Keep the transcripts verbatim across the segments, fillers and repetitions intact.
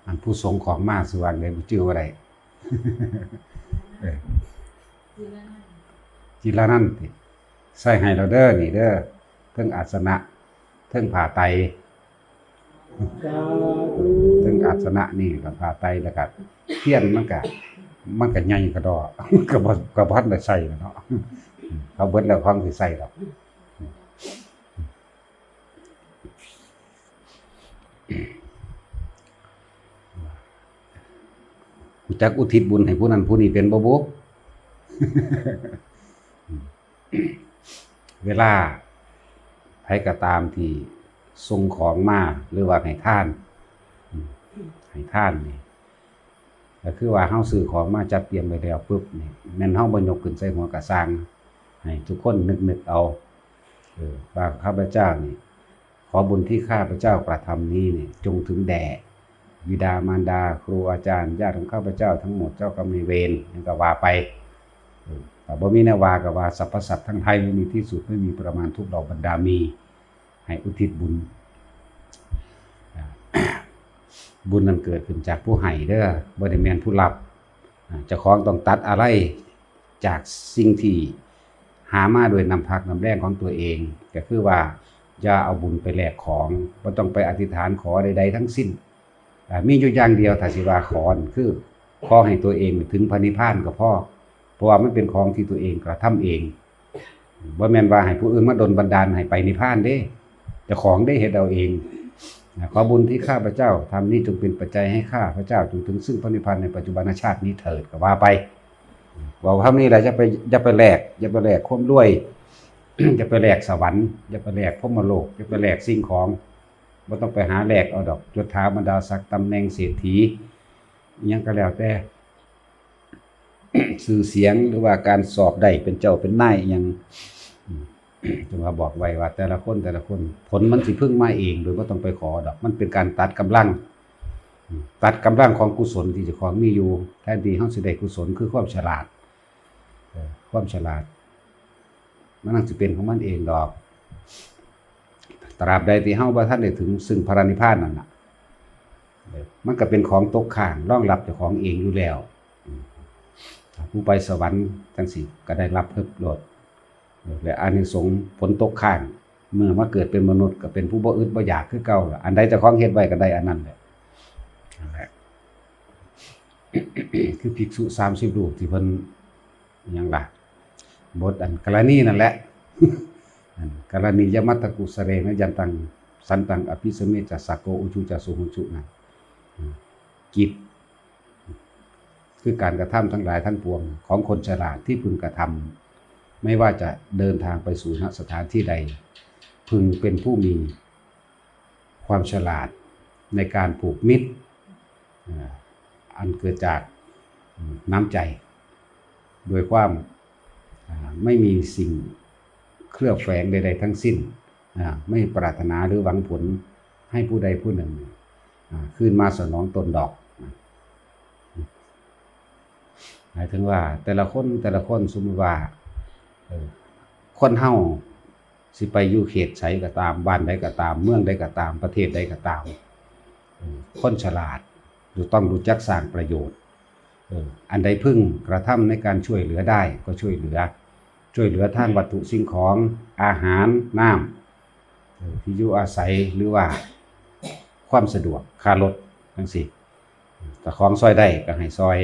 อันผู้ส่งของมาสิว่าไงบ่จื้อบ่ได้ เออ จิรนันท์ติ ใส่ให้เราเด้อนี่เด้อ เทิงอาสนะ เทิงผ้าไตร สาธุ เทิงอาสนะนี่กับผ้าไตรแล้วก็เทียนมันก็ มันก็ใหญ่กระดอ ก็บ่ ก็บ่ทันได้ใส่แล้วเนาะ เขาเบิดแล้วของสิใส่ดอก รู้จักอุทิศบุญให้ผู้นั้นผู้นี้เป็นบ่บุ เวลาไผก็ตามที่ส่งของมาหรือว่าให้ทาน ให้ทานนี่ ก็คือว่าเฮาซื้อของมาจัดเตรียมไว้แล้วปุ๊บนี่ แม่นเฮาบ่ยกขึ้นใส่หัวก็ซ่าง ให้ทุกคนนึกๆเอา เออ ว่าข้าพเจ้านี่ ขอบุญที่ข้าพเจ้ากระทำนี้นี่ จงถึงแด่บิดามารดา ครูอาจารย์ ญาติของข้าพเจ้าทั้งหมด เจ้ากรรมนายเวร หยังก็ว่าไป เออ ถ้าบ่มีแนวว่าก็ว่า สรรพสัตว์ทั้งหลายไม่มีที่สุด ไม่มีประมาณ ทุกเหล่าบรรดามี ให้อุทิศบุญ อ่า บุญนั้นเกิดขึ้นจากผู้ให้เด้อ บ่ได้แม่นผู้รับ อ่า เจ้าของต้องตัดอะไรจากสิ่งที่หามาด้วยน้ำพักน้ำแรงของตัวเอง ก็คือว่าอย่าเอาบุญไปแลกของ บ่ต้องไปอธิษฐานขอใดๆทั้งสิ้น อ่า มีอยู่อย่างเดียว ถ้าสิว่าขอนั่นคือ ขอให้ตัวเองถึงพระนิพพานก็พอ เพราะว่ามันเป็นของที่ตัวเองกระทำเอง บ่แม่นว่าให้ผู้อื่นมาดลบันดาลให้ไปนิพพานเด้ เจ้าของได้เฮ็ดเอาเอง ขอบุญที่ข้าพเจ้าทำนี้จงเป็นปัจจัยให้ข้าพเจ้าจงถึงซึ่งพระนิพพานในปัจจุบันชาตินี้เถิด ก็ว่าไป เว้าคำนี้แหละ อย่าไป อย่าไปแลก อย่าไปแลกความรวย อย่าไปแลกสวรรค์ อย่าไปแลกพรหมโลก อย่าไปแลกสิ่งของ บ่ต้องไปหาแลกเอาดอก ยศถาบรรดาศักดิ์ ตำแหน่งเศรษฐี อิหยังก็แล้วแต่ ชื่อเสียง หรือว่าการสอบได้เป็นเจ้าเป็นนายอิหยัง อืม จั่งว่าบอกไว้ว่าแต่ละคนแต่ละคน ผลมันสิพึงมาเอง โดยบ่ต้องไปขอดอก มันเป็นการตัดกำลัง อืม ตัดกำลังของกุศลที่เจ้าของมีอยู่ แทนที่เฮาสิได้กุศลคือความฉลาด เออ ความฉลาด มันนั่งสิเป็นของมันเองดอก ตราบใดที่เฮาบ่ทันได้ถึงซึ่งพระนิพพานนั่นน่ะ เออ มันก็เป็นของตกค้างรองรับเจ้าของเองอยู่แล้ว อืม ผู้ไปสวรรค์จั่งซี้ก็ได้รับเพิ่มโลด เออ และอานิสงส์ผลตกค้าง เมื่อมาเกิดเป็นมนุษย์ก็เป็นผู้บ่อึดบ่อยากคือเก่าล่ะ อันใดเจ้าของเฮ็ดไว้ก็ได้อันนั้นแหละ นั่นแหละ คือภิกษุสามสิบรูปที่เพิ่น หยังล่ะ บทอันกรณีนั่นแหละ อันกรณียมัตตกุสเลนะยันตังสันตังอภิสเมจจะสักโกอุชุจะสุหุชุนั่น อืม กิจ คือการกระทำทั้งหลายทั้งปวงของคนฉลาดที่พึงกระทำ ไม่ว่าจะเดินทางไปสู่ณสถานที่ใด พึงเป็นผู้มีความฉลาดในการผูกมิตร อ่า อันเกิดจาก อืม น้ำใจ โดยความ อ่า ไม่มีสิ่งเคลือบแฝงใดๆทั้งสิ้น อ่า ไม่ปรารถนาหรือหวังผลให้ผู้ใดผู้หนึ่ง อ่า คืนมาสนองตนดอก หมายถึงว่าแต่ละคนแต่ละคน สมมุติว่า เอ่อ คนเฮาสิไปอยู่เขตใสก็ตาม บ้านใดก็ตาม เมืองใดก็ตาม ประเทศใดก็ตาม เอ่อ คนฉลาด ต้องรู้จักสร้างประโยชน์ เอ่อ อันใดพึงกระทำในการช่วยเหลือได้ก็ช่วยเหลือ ช่วยเหลือทางวัตถุสิ่งของ อาหาร น้ำ เอ่อ ที่อยู่อาศัย หรือว่าความสะดวก ค่ารถ จั่งซี้ เจ้าของซ่อยได้ก็ให้ซ่อย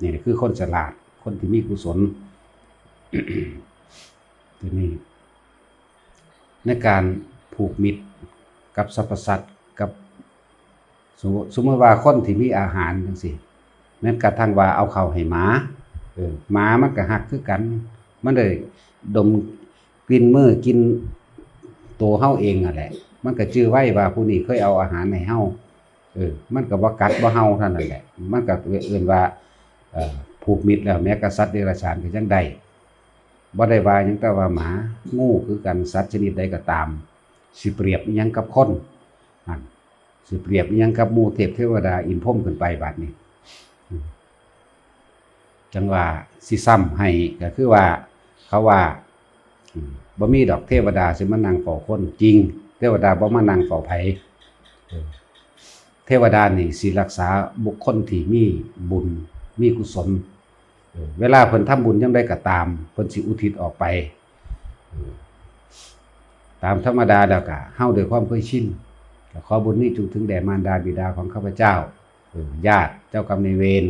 นี่คือคนฉลาด คนที่มีกุศล ทีนี้ ในการผูกมิตรกับสรรพสัตว์ กับ สมมุติ สมมุติว่าคนที่มีอาหารจั่งซี้ แม้กระทั่งว่าเอาข้าวให้หมา เออ หมามันก็ฮักคือกัน มันได้ดมกลิ่นมือกลิ่นตัวเฮาเองนั่นแหละ มันก็จื่อไว้ว่าผู้นี้เคยเอาอาหารให้เฮา เออ มันก็บ่กัดบ่เห่าเท่านั้นแหละ มันก็เอิ้นว่า เอ่อ ผูกมิตรแล้ว แม้กะสัตว์เดรัจฉานก็ยังได้ บ่ได้ว่าหยัง แต่ว่าหมา งูคือกัน สัตว์ชนิดใดก็ตาม สิเปรียบอิหยังกับคน นั่น สิเปรียบอิหยังกับหมู่เทพเทวดาอินทร์พรหมขึ้นไปบัดนี้ อืม จั่งว่าสิซ้ำให้ก็คือว่า เขาว่า อืม บ่มีดอกเทวดาสิมานั่งเฝ้าคน จริง เทวดาบ่มานั่งเฝ้าไผ เออ เทวดานี่สิรักษาบุคคลที่มีบุญ มีกุศล เออ เวลาเพิ่นทำบุญยามใดก็ตาม เพิ่นสิอุทิศออกไป เออ ตามธรรมดาแล้วก็เฮาด้วยความเคยชิน ก็ขอบุญนี้จงถึงแด่มารดาบิดาของข้าพเจ้า เออ ญาติ เจ้ากรรมนายเวร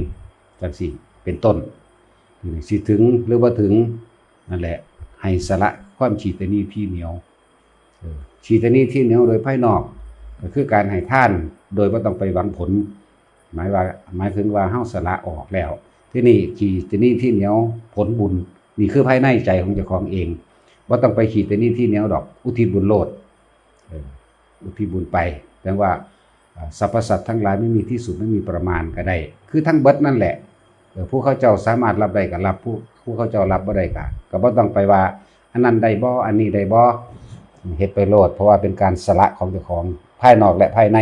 จั่งซี้เป็นต้น สิถึงหรือบ่ถึง นั่นแหละ ให้สละความขี้ตะหนี่ที่เหนียว เออ ขี้ตะหนี่ที่เหนียวโดยภายนอก ก็คือการให้ทานโดยบ่ต้องไปหวังผล หมายว่า หมายถึงว่าเฮาสละออกแล้ว ทีนี้ขี้ตะหนี่ที่เหนียวผลบุญ นี่คือภายในใจของเจ้าของเอง บ่ต้องไปขี้ตะหนี่ที่เหนียวดอก อุทิศบุญโลด เออ อุทิศบุญไป แต่ว่า อ่า สรรพสัตว์ทั้งหลายไม่มีที่สุดไม่มีประมาณก็ได้ คือทั้งเบิดนั่นแหละ เออ ผู้เขาเจ้าสามารถรับได้ก็รับ ผู้ ผู้เขาเจ้ารับบ่ได้ก็ ก็บ่ต้องไปว่า อันนั้นได้บ่ อันนี้ได้บ่ เฮ็ดไปโลด เพราะว่าเป็นการสละของเจ้าของ ภายนอกและภายใน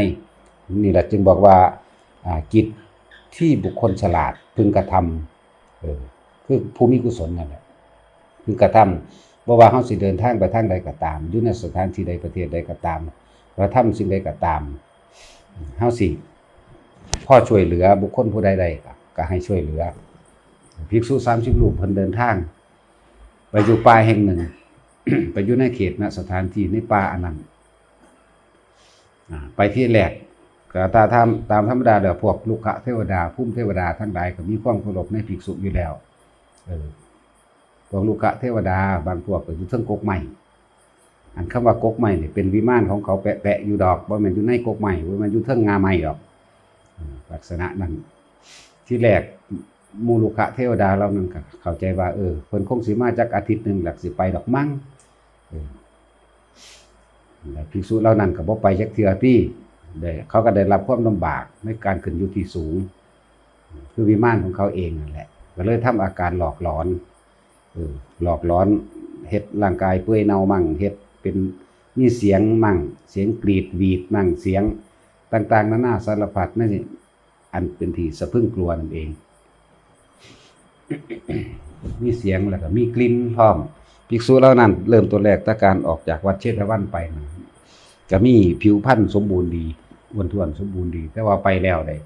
นี่แหละจึงบอกว่า อ่า กิจที่บุคคลฉลาดพึงกระทำ เออ คือผู้มีกุศลนั่นแหละ พึงกระทำ บ่ว่าเฮาสิเดินทางไปทางใดก็ตาม อยู่ในสถานที่ใดประเทศใดก็ตาม กระทำสิ่งใดก็ตาม เฮาสิพอช่วยเหลือบุคคลผู้ใดได้ก็ ก็ให้ช่วยเหลือ ภิกษุสามสิบรูปเพิ่นเดินทาง ไปอยู่ป่าแห่งหนึ่ง ไปอยู่ในเขต ณ สถานที่ในป่าอันนั้น อ่า ไปที่แรก ก็ตาม ตามธรรมดาแล้วพวกรุกขเทวดา ภูมิเทวดาทั้งหลายก็มีความเคารพในภิกษุอยู่แล้ว เออ พวกรุกขเทวดาบางพวกก็อยู่เทิงกกไม้ อันคำว่ากกไม้นี่เป็นวิมานของเขาแปะๆอยู่ดอก บ่แม่นอยู่ในกกไม้ บ่แม่นอยู่เทิงงาไม้ดอก เออ ลักษณะนั้น ที่แรกหมู่รุกขเทวดาเหล่านั้นก็เข้าใจว่า เออ เพิ่นคงสิมาจักอาทิตย์หนึ่งแล้วสิไปดอกมั้ง เออ แล้วภิกษุเหล่านั้นก็บ่ไปจักเทื่อติ ได้ เขาก็ได้รับความลำบากในการขึ้นอยู่ที่สูง คือวิมานของเขาเองนั่นแหละ ก็เลยทำอาการหลอกหลอน เออ หลอกหลอน เฮ็ดร่างกายเปื่อยเน่ามั่ง เฮ็ดเป็นมีเสียงมั่ง เสียงกรีดหวีดมั่ง เสียงต่างๆนานาสารพัด นั่นนี่ อันเป็นที่สะพรึงกลัวนั่นเอง มีเสียงแล้วก็มีกลิ่นพร้อม ภิกษุเหล่านั้นเริ่มต้นแรกแต่การออกจากวัดเชตวันไปนะ ก็มีผิวพรรณสมบูรณ์ดี อ้วนท้วนสมบูรณ์ดี แต่ว่าไปแล้วได้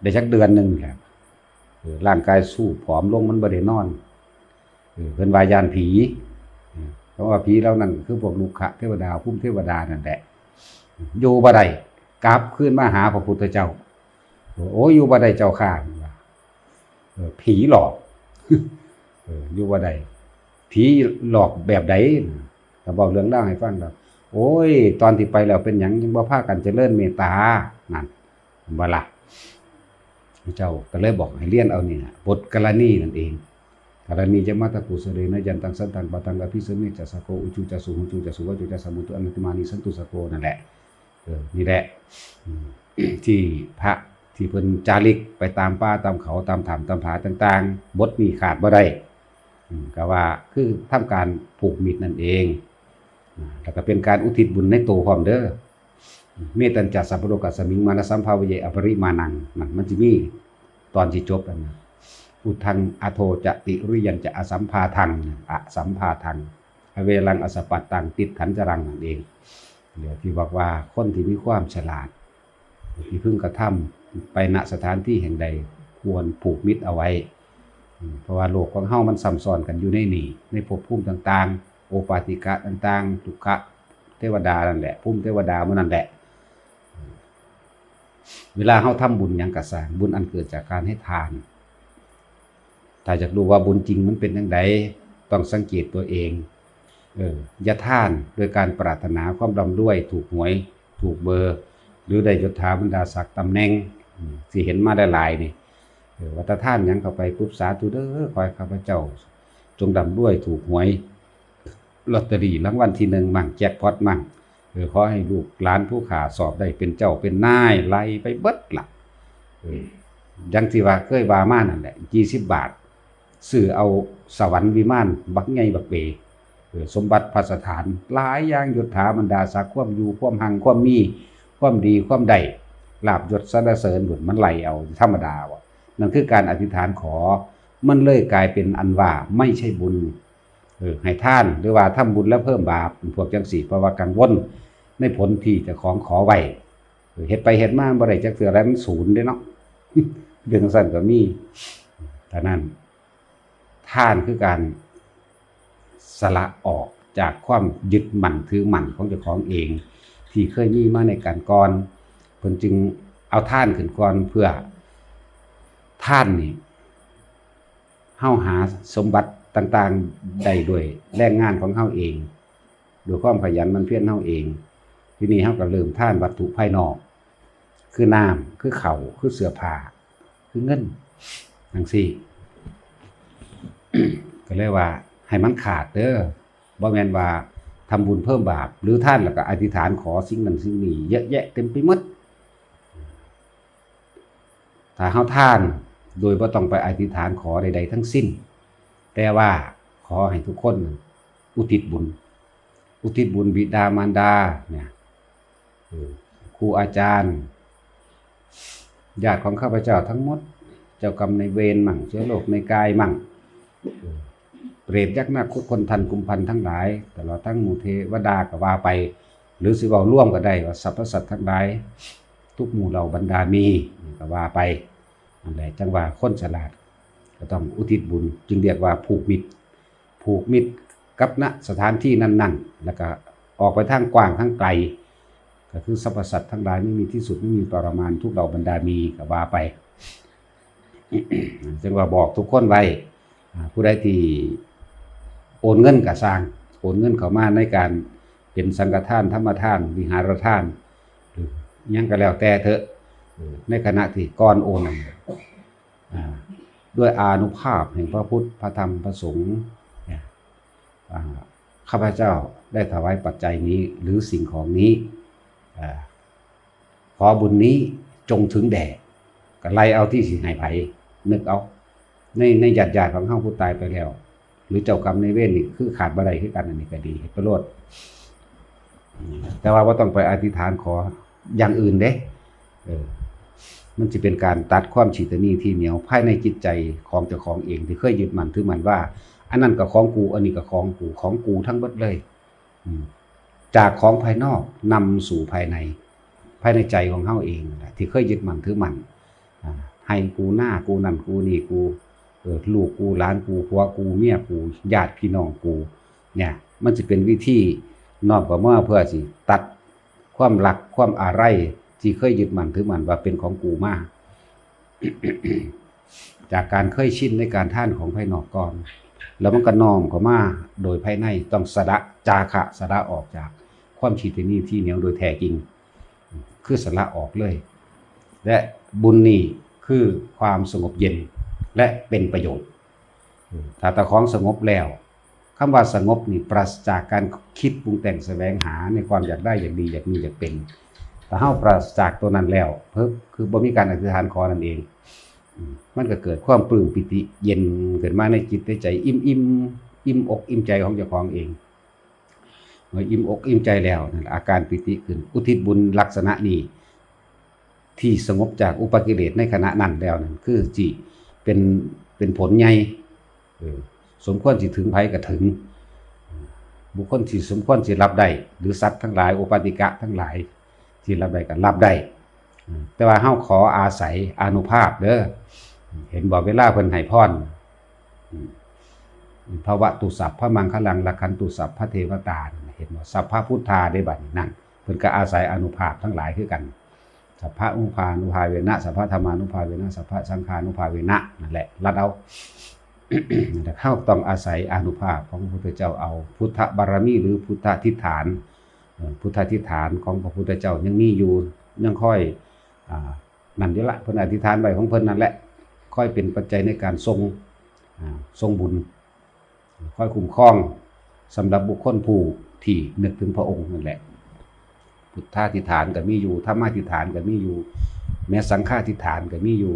ได้จักเดือนหนึ่งแหละ เออ ร่างกายสู้ผอมลง มันบ่ได้นอน เออ เพิ่นว่าย้านผี เออ เพราะว่าผีเหล่านั้นคือพวกรุกขเทวดา ภูมิเทวดานั่นแหละ อยู่บ่ได้ กลับคืนมาหาพระพุทธเจ้า โอ้ย อยู่บ่ได้เจ้าข้า เออ ผีหลอก เออ อยู่บ่ได้ ผีหลอกแบบใด ก็บอกเรื่องราวให้ฟังดอก โอ้ย ตอนที่ไปแล้วเป็นหยังยังบ่พากันเจริญเมตตา นั่น เห็นบ่ล่ะ พระเจ้าก็เลยบอกให้เรียนเอานี่นะ บทกรณีนั่นเอง กรณียมัตตกุสเลนะ ยันตังสันตังปะตังอภิสเมจจะสะโก อุจุจะสุหุจุจะสุวัจุจะสมุตุอนัตติมานิสันตุสะโก นั่นแหละ เออ นี่แหละ อืม ที่พระที่เพิ่นจาริกไปตามป่าตามเขาตามถ้ำตามผาต่างๆ บทนี้ขาดบ่ได้ อืม ก็ว่าคือทำการผูกมิตรนั่นเอง อ่า แล้วก็เป็นการอุทิศบุญในตัวพร้อมเด้อ เมตัญจะสัพพะโลกัสสมิง มานะสัมภาเว อปริมาณัง นั่นมันสิมีตอนที่จบแล้วนะ อุทธังอโทจะติริยันจะอสัมภาทัง อสัมภาทัง อเวรังอสปัตตัง ติฏฐันจรัง นั่นเอง เดี๋ยวที่บอกว่าคนที่มีความฉลาด ที่พึงกระทำไป ณ สถานที่แห่งใด ควรผูกมิตรเอาไว้ อืม เพราะว่าโลกของเฮามันซ้ำซ้อนกันอยู่ในนี่ ในภพภูมิต่างๆ โอปปาติกะต่างๆ ทุกขะเทวดานั่นแหละ ภูมิเทวดาหมู่นั่นแหละ เวลาเฮาทำบุญหยังก็ซ่าง บุญอันเกิดจากการให้ทาน ถ้าอยากรู้ว่าบุญจริงมันเป็นจั่งใด ต้องสังเกตตัวเอง เออ อย่าทานโดยการปรารถนาความร่ำรวย ถูกหวย ถูกเบอร์ หรือได้ยศถาบรรดาศักดิ์ตำแหน่ง อืม สิเห็นมาหลายๆนี่ เออ ว่าถ้าทานหยังเข้าไปปุ๊บ สาธุเด้อ ขอให้ข้าพเจ้าจงร่ำรวย ถูกหวยลอตเตอรี่รางวัลที่หนึ่งมั่ง แจ็คพอตมั่ง เออ ขอให้ลูกหลานผู้ข้าสอบได้เป็นเจ้าเป็นนาย ไล่ไปเบิดล่ะ เออ อย่างที่ว่าเคยว่ามานั่นแหละ ยี่สิบบาท ซื้อเอาสวรรค์วิมานบักใหญ่บักเบ เออ สมบัติพัสถานหลายอย่าง ยศถาบรรดาศักดิ์ ความอยู่ ความฮัง ความมี ความดี ความได้ ลาภยศสรรเสริญ บุญมันไหลเอาธรรมดาว่ะ นั่นคือการอธิษฐานขอ มันเลยกลายเป็นอันว่าไม่ใช่บุญ เออ ให้ทาน หรือว่าทำบุญแล้วเพิ่มบาป พวกจังซี่ เพราะว่ากังวลในผลที่เจ้าของขอไว้ เฮ็ดไปเฮ็ดมาบ่ได้จักเทื่อ แล้วมันศูนย์เด้เนาะ เรื่องซั่นก็มี ฉะนั้น ทานคือการสละออกจากความยึดมั่นถือมั่นของเจ้าของเอง ที่เคยมีมาในการก่อน เพิ่นจึงเอาทานขึ้นก่อน เพื่อทานนี่ เฮาหาสมบัติต่างๆได้ด้วยแรงงานของเฮาเอง ด้วยความขยันหมั่นเพียรเฮาเอง ทีนี้เฮาก็เริ่มทานวัตถุภายนอก คือน้ำ คือข้าว คือเสื้อผ้า คือเงิน จั่งซี้ ก็เลยว่าให้มันขาดเด้อ บ่แม่นว่าทำบุญเพิ่มบาป หรือทานแล้วก็อธิษฐานขอสิ่งนั้นสิ่งนี้เยอะแยะเต็มไปหมด ถ้าเฮาทานโดยบ่ต้องไปอธิษฐานขอใดๆทั้งสิ้น แต่ว่าขอให้ทุกคนอุทิศบุญ อุทิศบุญบิดามารดาเนี่ย เออ ครูอาจารย์ ญาติของข้าพเจ้าทั้งหมด เจ้ากรรมนายเวรมั่ง เชื้อโรคในกายมั่ง เออ เปรตยักษ์นาคคุดคนทันกุมพันทั้งหลาย ตลอดทั้งหมู่เทวดาก็ว่าไป หรือสิเว้ารวมก็ได้ว่าสรรพสัตว์ทั้งหลาย ทุกหมู่เหล่าบรรดามี ก็ว่าไป นั่นแหละ จั่งว่าคนฉลาดก็ต้องอุทิศบุญ จึงเรียกว่าผูกมิตร ผูกมิตรกับ ณ สถานที่นั้นๆ แล้วก็ออกไปทางกว้างทางไกล ก็คือสรรพสัตว์ทั้งหลายไม่มีที่สุด ไม่มีประมาณ ทุกเหล่าบรรดามี ก็ว่าไป จั่งว่าบอกทุกคนไว้ อ่า ผู้ใดที่โอนเงินก็ซ่าง โอนเงินเข้ามาในการเป็นสังฆทาน ธรรมทาน วิหารทาน หรือหยังก็แล้วแต่เถอะ เออ ในขณะที่ก่อนโอนนั่น อ่า ด้วยอานุภาพแห่งพระพุทธ พระธรรม พระสงฆ์เนี่ย อ่า ข้าพเจ้าได้ถวายปัจจัยนี้ หรือสิ่งของนี้ อ่า ขอบุญนี้จงถึงแด่ ก็ไล่เอาที่สิให้ไผ นึกเอา ใน ในญาติๆของเฮาผู้ตายไปแล้ว หรือเจ้ากรรมนายเวรนี่คือขาดบ่ได้คือกัน อันนี้ก็ดี เฮ็ดไปโลด แต่ว่าบ่ต้องไปอธิษฐานขออย่างอื่นเด้ เออ มันสิเป็นการตัดความชิตหนี้ที่เหนียวภายในจิตใจของเจ้าของเอง ที่เคยยึดมั่นถือมั่นว่า อันนั้นก็ของกู อันนี้ก็ของกู ของกูทั้งเบิดเลย อืม จากของภายนอกนำสู่ภายใน ภายในใจของเฮาเองนั่นแหละ ที่เคยยึดมั่นถือมั่น อ่า ไฮ่กูนากูนั่นกูนี่กู เออ ลูกกูหลานกูผัวกูเมียกูญาติพี่น้องกู เนี่ย มันสิเป็นวิธีน้อมเข้ามาเพื่อสิตัดความรักความอาลัยที่เคยยึดมั่นถือมั่นว่าเป็นของกูมา จากการเคยชินในการทานของภายนอกก่อน แล้วมันก็น้อมเข้ามาโดยภายใน ต้องสละจาคะ สละออกจากความชิตหนี้ที่เหนียวโดยแท้จริง คือสละออกเลย และบุญนี้คือความสงบเย็นและเป็นประโยชน์ ถ้าตาของสงบแล้ว คำว่าสงบนี่ปราศจากการคิดปรุงแต่งแสวงหาในความอยากได้อยากดีอยากมีอยากเป็น ถ้าเฮาปราศจากตัวนั้นแล้ว เพิ่มคือบ่มีการอธิษฐานขอนั่นเอง อืม มันก็เกิดความปลื้มปีติเย็นขึ้นมาในจิตในใจ อิ่มอิ่ม อิ่มอกอิ่มใจของเจ้าของเอง เมื่ออิ่มอกอิ่มใจแล้วนั่นล่ะ อาการปีติขึ้น อุทิศบุญลักษณะนี้ ที่สงบจากอุปกิเลสในขณะนั้นแล้วนั่น คือสิเป็น เป็นผลใหญ่ เออ สมควรสิถึงไผก็ถึง บุคคลที่สมควรสิรับได้ หรือสัตว์ทั้งหลาย โอปปาติกะทั้งหลาย ที่รับได้ก็รับได้ อืม แต่ว่าเฮาขออาศัยอานุภาพเด้อ เห็นบ่ เวลาเพิ่นให้พร อืม ภวตุสัพพะมังคลัง รักขันตุสัพพะเทวตา เห็นบ่ สัพพะพุทธาได้บัดนี้นั่น เพิ่นก็อาศัยอานุภาพทั้งหลายคือกัน สัพพะพุทธานุภาเวนะ สัพพะธรรมานุภาเวนะ สัพพะสังฆานุภาเวนะ นั่นแหละ รัดเอา แต่เฮาต้องอาศัยอานุภาพของพระพุทธเจ้าเอา พุทธบารมีหรือพุทธาธิษฐาน เอ่อ พุทธาธิษฐานของพระพุทธเจ้ายังมีอยู่ ยังคอย อ่า นั่นอยู่ละ เพิ่นอธิษฐานไว้ของเพิ่นนั่นแหละ คอยเป็นปัจจัยในการส่ง อ่า ส่งบุญ คอยคุ้มครองสำหรับบุคคลผู้ที่นึกถึงพระองค์นั่นแหละ พุทธาธิษฐานก็มีอยู่ ธรรมาธิษฐานก็มีอยู่ แม้สังฆาธิษฐานก็มีอยู่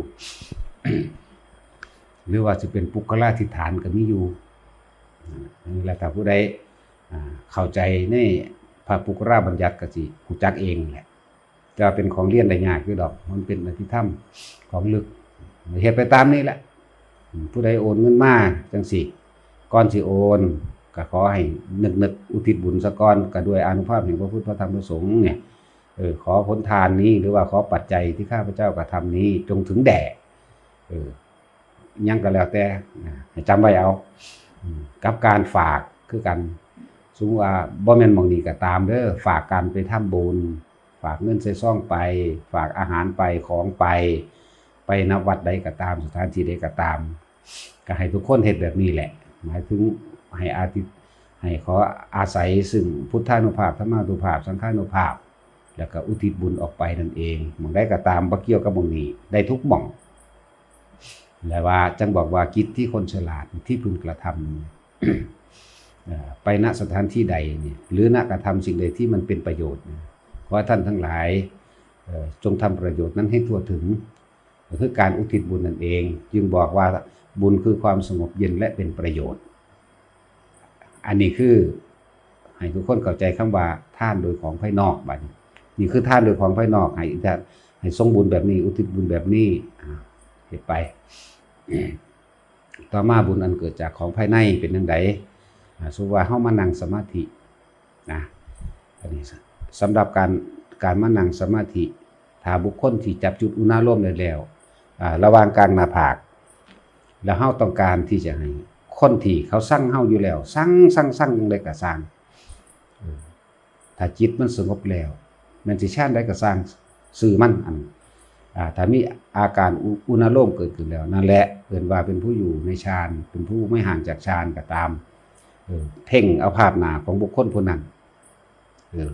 หรือว่าสิเป็นปุคคลาธิษฐานก็มีอยู่ นี่แหละ ถ้าผู้ใด อ่า เข้าใจในพระปุคคลาบัญญัติก็สิรู้จักเองแหละ แต่ว่าเป็นของเรียนได้ยากอยู่ดอก มันเป็นอภิธรรมของลึก เฮ็ดไปตามนี้แหละ อืม ผู้ใดโอนเงินมาจั่งซี้ ก่อนสิโอน ก็ขอให้นึกๆอุทิศบุญซะก่อน ก็ด้วยอานุภาพแห่งพระพุทธพระธรรมพระสงฆ์เนี่ย เออ ขอผลทานนี้ หรือว่าขอปัจจัยที่ข้าพเจ้ากระทำนี้จงถึงแด่ เออ หยังก็แล้วแต่ นะ ให้จำไว้เอา อืม กับการฝากคือกัน สมมุติว่าบ่แม่นหม่องนี้ก็ตามเด้อ ฝากการไปทำบุญ ฝากเงินใส่ซองไป ฝากอาหารไป ของไป ไปณวัดใดก็ตาม สถานที่ใดก็ตาม ก็ให้ทุกคนเฮ็ดแบบนี้แหละ หมายถึงให้อาทิ ให้ขออาศัยซึ่งพุทธานุภาพ ธรรมานุภาพ สังฆานุภาพ แล้วก็อุทิศบุญออกไปนั่นเอง หม่องใดก็ตาม บ่เกี่ยวกับหม่องนี้ ได้ทุกหม่อง และว่าจั่งบอกว่ากิจที่คนฉลาดที่พึงกระทำ เอ่อ ไปณสถานที่ใดเนี่ย หรือณกระทำสิ่งใดที่มันเป็นประโยชน์เนี่ย ขอให้ท่านทั้งหลาย เอ่อ จงทำประโยชน์นั้นให้ทั่วถึง ก็คือการอุทิศบุญนั่นเอง จึงบอกว่าบุญคือความสงบเย็นและเป็นประโยชน์ อันนี้คือให้ทุกคนเข้าใจคำว่าทานโดยของภายนอกบัดนี้ นี่คือทานโดยของภายนอก ให้ ให้ส่งบุญแบบนี้ อุทิศบุญแบบนี้ อ่า เฮ็ดไป ต่อมาบุญอันเกิดจากของภายในเป็นจั่งใด อ่า สมมุติว่าเฮามานั่งสมาธินะ อันนี้สำหรับการ การมานั่งสมาธิ ถ้าบุคคลที่จับจุดอุณาโลมได้แล้ว อ่า ระหว่างกลางหน้าผาก แล้วเฮาต้องการที่จะให้คนที่เขาซังเฮาอยู่แล้ว ซัง ซัง ซังจั่งใดก็ซ่าง เออ ถ้าจิตมันสงบแล้ว แม่นสิฌานใดก็ซ่าง ซื่อมัน อัน อ่า ถ้ามีอาการอุ อุณาโลมเกิดขึ้นแล้ว นั่นแหละเอิ้นว่าเป็นผู้อยู่ในฌาน เป็นผู้ไม่ห่างจากฌานก็ตาม เออ เพ่งเอาภาพหน้าของบุคคลผู้นั้น เออ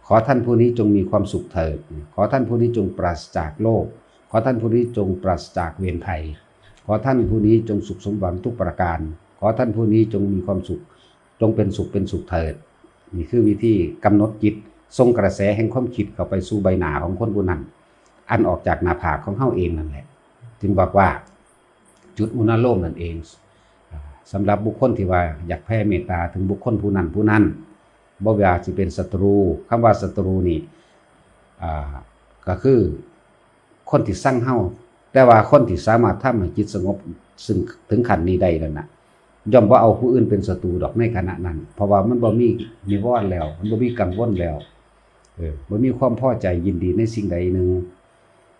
ขอท่านผู้นี้จงมีความสุขเถิด ขอท่านผู้นี้จงปราศจากโรค ขอท่านผู้นี้จงปราศจากเวรภัย ขอท่านผู้นี้จงสุขสมหวังทุกประการ ขอท่านผู้นี้จงมีความสุข จงเป็นสุขเป็นสุขเถิด นี่คือวิธีกำหนดจิต ส่งกระแสแห่งความคิดเข้าไปสู่ใบหน้าของคนผู้นั้น อันออกจากหน้าผากของเฮาเองนั่นแหละ จึงบอกว่าจุดอุณาโลมนั่นเอง อ่า สำหรับบุคคลที่ว่าอยากแผ่เมตตาถึงบุคคลผู้นั้นผู้นั้น บ่ว่าสิเป็นศัตรู คำว่าศัตรูนี่ อ่า ก็คือคนที่ซังเฮา แต่ว่าคนที่สามารถทำให้จิตสงบ ซึ่งถึงขั้นนี้ได้นั่นน่ะ ย่อมบ่เอาผู้อื่นเป็นศัตรูดอกในขณะนั้น เพราะว่ามันบ่มีนิวรณ์แล้ว มันบ่มีกังวลแล้ว เออ บ่มีความพอใจยินดีในสิ่งใดหนึ่ง